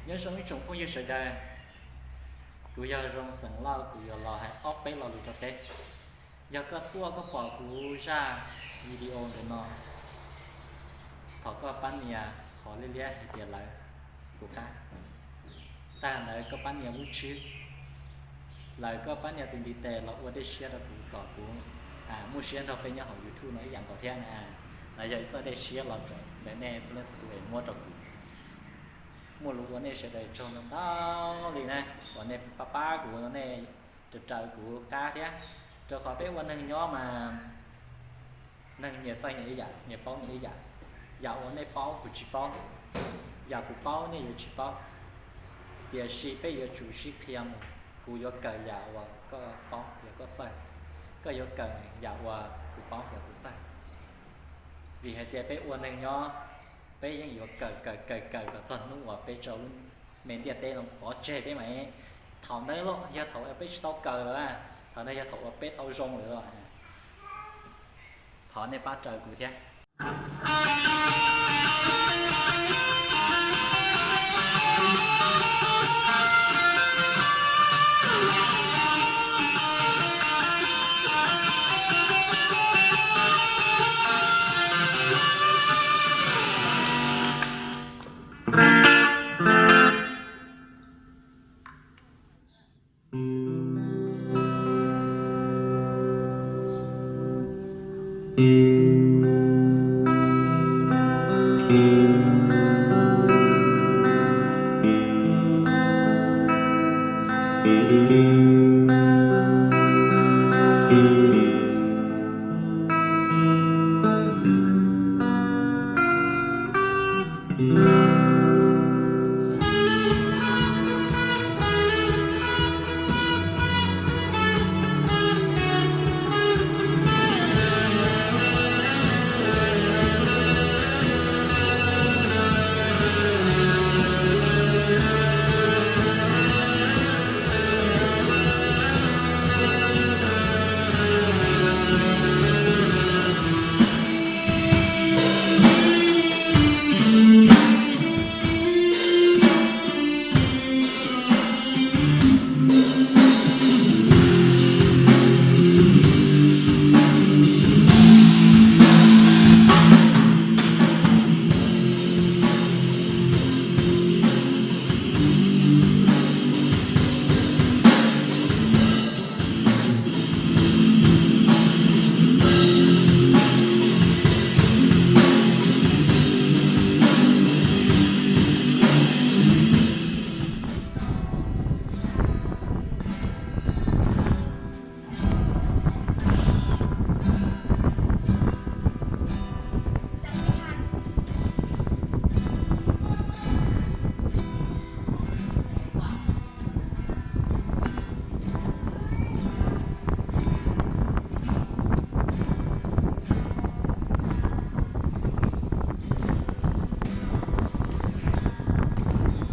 Nyob zoo ib tsoom phooj ywg sawv daws, kuv yog Zoo xeem Lauj, kuv yuav los hais ob peb lo lus rau peb. Yog koj tuaj koj pom kuv zaj video ntawm no, thov koj pab nias qhov liab liab hais tias lawv kuv qab. Tag ntawd koj pab nias lub tswb, lawv koj pab nias tus ntiv tes los ua dej siab rau kuv kom kuv muaj siab nrog peb nyob hauv YouTube no ib yam nkaus thiab na. Los yog ib txoj dej siab los ntawm nej xwb leej xwb tus es muab rau kuv. Muaj lus ua nej sawv daws tsaug ntau ntau li na, uas nej pab pab kuv, nej raws raws kuv qab thiab. Rau qhov peb ua neeg nyob mas neeg nyias txawj nyias ib yam, nyias paub nyias ib yam. Yam uas nej paub kuv tsis paub, yam kuv paub nej yuav tsis paub. Tiam sis peb yuav tsum sib qhia mus, kuv yuav kawm yam uas koj paub yog koj txawj, koj yuav kawm yam uas kuv paub yog kuv txawj. Vim hais tias peb ua neeg nyob, peb yeej yuav kawm kawm kawm kawm kom txog hnub uas peb tso lub me ntiaj teb no pov tseg peb mas. Thaum ntawd los yog thaum uas peb tsis tau kawm lawm, thaum ntawd yog thaum uas peb tau zoo lawm los. Thov nej pab raws kuv thiab.